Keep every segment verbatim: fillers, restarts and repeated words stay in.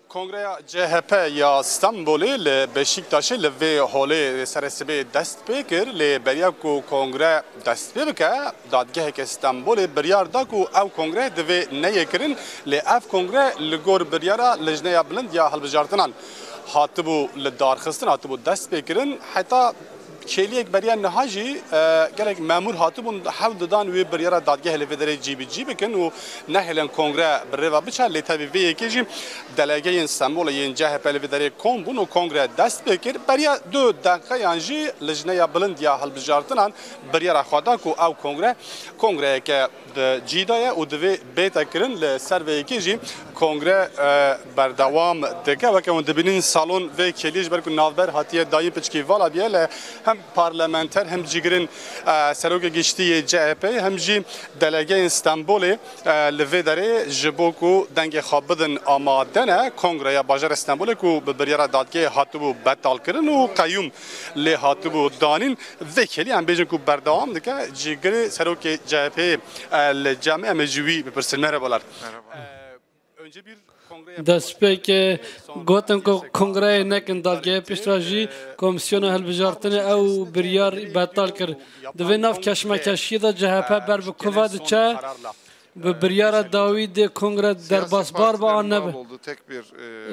Kongreya C H P ya Stenbolê li Beşîktaşê li vê holê seresibê dest pê kir, lê beriya ku kongre dest pê bike, dadgeheke Stenbolê biryar da ku ew kongre divê neyê kirin, lê ev kongre li gor biryara Lijneya Bilind ya Hilbijartinan hatibû li darxistin, hatibû dest pê kirin. Heta kêliyek beriya niha jî, e, gelek memûr hatibûn hewl didan wê biryara dadgehê li vê derê cîbicî bikin û nehêlin kongre bi rê ve biçe, lê tevî vê yekê jî delegeyên Stenbolê yên C H P li vê derê kom bûn û kongre dest pê kir. Beriya du deqeyan jî Lijneya Bilind ya Hilbijartinan biryara xwe da ku ew kongre, kongreyeke di cî de ye û divê bête kirin. Li ser vê yekê jî kongre, e, berdewam dike. Weke hûn dibînin salon vê kêliyê ji ber ku navber hatiye dayîn piçkî vala bûye, li hem parlamenter hem cîgirên, e, serokê giştî yê C H P hem jî delegeyên Stenbolê, e, li vê derê ji bo ku dengê xwe bidin amade ne. Kongreya Bajarê Stenbolê ku bi biryara dadgehê hatibû betalkirin û qeyûm lê hatibû danîn, vê kêlî em bêjin ku berdewam dike. Cîgirê serokê C H P'ê, e, li cem em ê ji wî bipirsin. Merhabalar. Merhaba. E, önce bir kongre yapılması Destpêkê gotin ku kongreyê nekin dadgehê, piştre jî Komîsyona Hilbijartinê ew biryar betal kir. Di vê nav keşmekeşiyê de C H P ber bi ku ve diçe, bi biryara dawî dê kongre derbasbar be an nebe.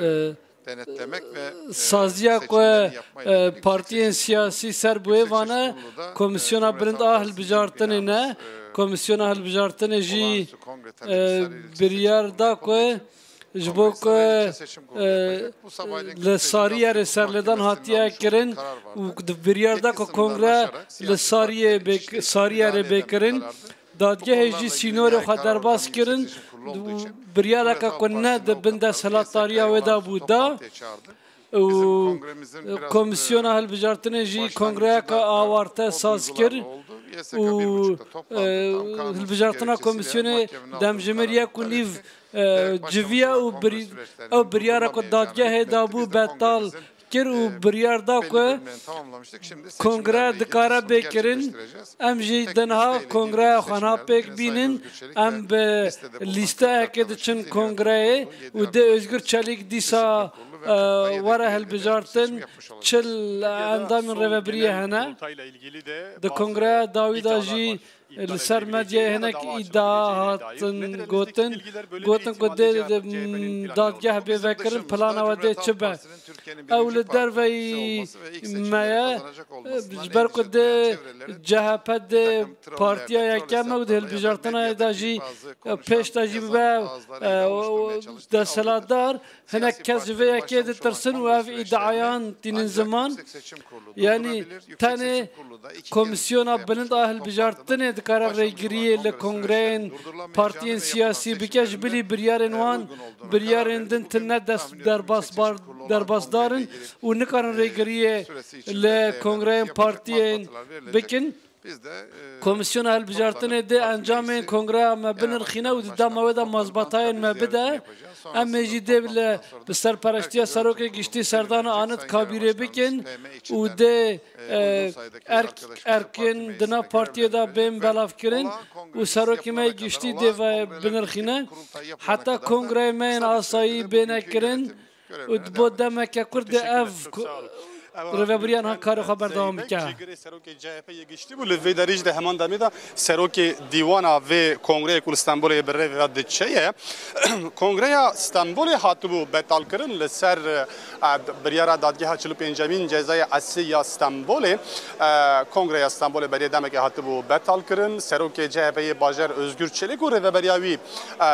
E, denetlemek ve, e, Saziya ku, seçimleri yapma e, yönelik partiyên siyasî ser bi wê vane, Komisyona Bilind a Hilbijartinê ne, Komisyona Hilbijartinê jî, e, biryar da ku ji bo ku, e, li Sariyerê serlêdan hatiye kirin û di biryar da ku kongre li Sariyê bê, Sariyerê bê kirin. Dadgehê jî sînorê xwe derbas kirin û biryareke ku ne di bin desthilatdariya wê de bû da û Komisyona Hilbijartinê jî kongreyeke awarte saz kir û, e, hilbijartina komisyonê demjimêr yek û nîv, e, civiya û bir-, ew biryara ku dadgehê dabû betal kir û biryar da ku kongre dikare bê kirin. Em jî di niha kongreya xwe niha pêk bînin. Em bi lîsteyekê diçin kongreyê û dê Özgür Çelik dîsa, e, were hilbijartin. Çil endamên rêvebiriyê hene. Di kongreya dawî de jî li ser medyayê hinek îdia hatin gotin. Gotin ku dê, dê, dadgeh bê vekirin, plana we dê çi be? Ew li derveyî me ye. Ji ber ku dê C H P dê partiya yekem e û di hilbijartina de jî, e, pêş de jî bibe, e, desthilatdar. Hinek kes ji vê yekê ditirsin û ev îdiayan tînin ziman. Yanî tenê Komîsyona Bilind a Hilbijartinê dikare rêgiriyê li kongreyên partiyên siyasî bike, ji bilî biryarên wan biryarên din tune dest derbasbar, derbasdar in û nikarin rêgiriyê li kongreyên partiyên bikin. Komisyona Hilbijartinê dê encamên kongreya me binirxîne û di dema wê de mazbatayên me bide. Em ê jî dê li, bi serpereştiya Serokê Giştî Serdana Anit kabîrê bikin û dê, e, erk, erkên di nav partiyê de bên belavkirin û serokê me yê giştî dê ve binirxîne. Heta kongreyê me yên asayî bêne kirin, û di bo demeke kurt de ev ku-, rêvebiriya niha karê xwe berdewam bike. Cîgirê serokê C H P yê giştî bû, li vê derê jî di heman demê de serokê dîwana vê kongreyê ku li Stenbolê bi rê ve diçe ye. Kongreya Stenbolê hatibû betalkirin li ser, e, biryara dadgeha çil û pêncemîn Cezaya Eslî ya Stenbolê. E, Kongreya Stenbolê berê demekê hatibû betalkirin. Serokê C H P yê bajar Özgür Çelik û rêveberiya wî,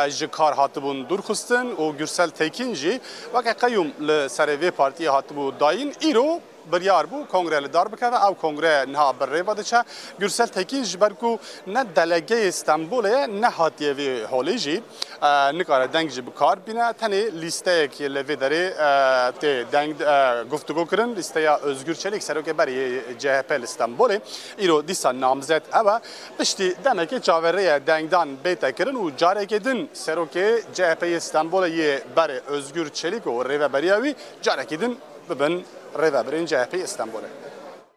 e, ji kar hatibûn dûrxistin û Gürsel Tekin jî weke qeyûm li serê vê partiyê hatibû dayîn. Îro biryar bû kongre li dar bikeve. Ew kongre niha bi rê ve diçe. Gürsel Tekin ji ber ku ne delegeyê Stenbolê ye, nehatiye vê holê jî, e, nikare deng jî bi kar bîne. Tenê lîsteyek li vê derê, e, tê deng, e, guftûgo kirin. Lîsteya Özgür Çelik, serokê berê yê C H P li Stenbolê, îro dîsa namzet ew e. Piştî demekê çaverê ye dengdan bête kirin û carekê din serokê C H P yê Stenbolê yê berê Özgür Çelik û rêveberiya wî carekî din bibin rêvebirên C H P yê Stenbolê.